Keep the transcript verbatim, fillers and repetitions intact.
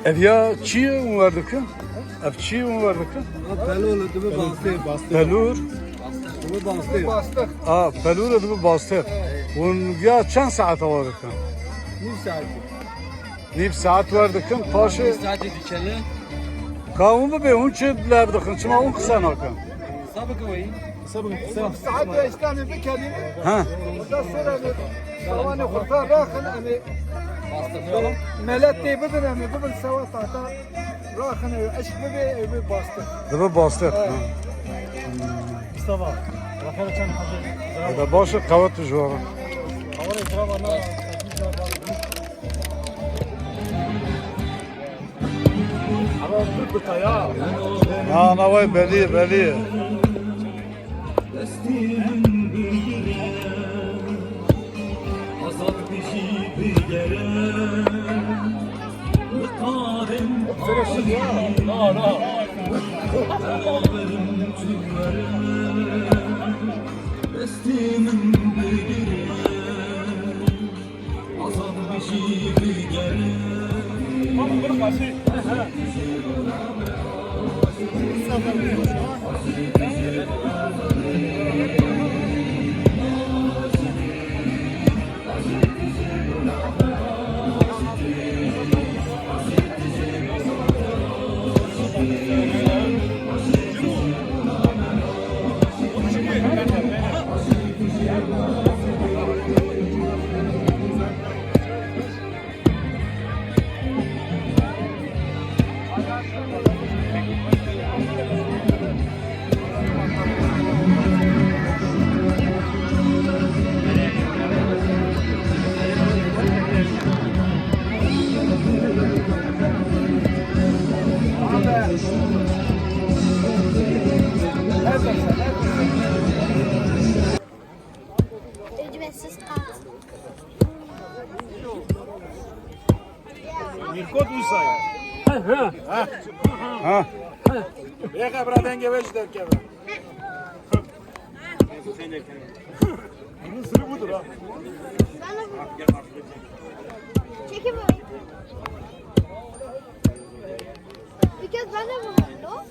Ev ya çi ye hûn werdikin? Ev çi ye hûn werdikin? Pelûr dibe bastê. Pelûr. Dibe bastê. A, pelûr dibe bastê. Hûn ya çend saet ava dikin? Nîv saetî. Nîv saet werdikin, paşê. Nîv saetî dikele. Ka hûn bibe, hûn çi lev dixin, çima hûn qise nakin? Qisa bike weyî. Saet beştan bikerî. Ha. Orada sera bir sawanê xurta raxin, em ê melet tê bibin, em ê bibin sewa tahta raxin, ew eşk bibe, ew bê bastır. Dibe bastır. Evet. Ha. Mustafa, raxel çend hazır. Eda baş e, qewet ji we re. Awale zirava na. Na, na, wê belî, belî. Destê min bigire, azad bijî bigere. Niqarim beraberim tu were. Destê min bigire. Ücretsiz kart. Mirkot Musa'ya. Ha. Ha. Bêxe bira dengê wê ji derkeve. Bunun sırrı budur ha. Çekin böyle. Bir kez ben de vurmadım, ne oldu?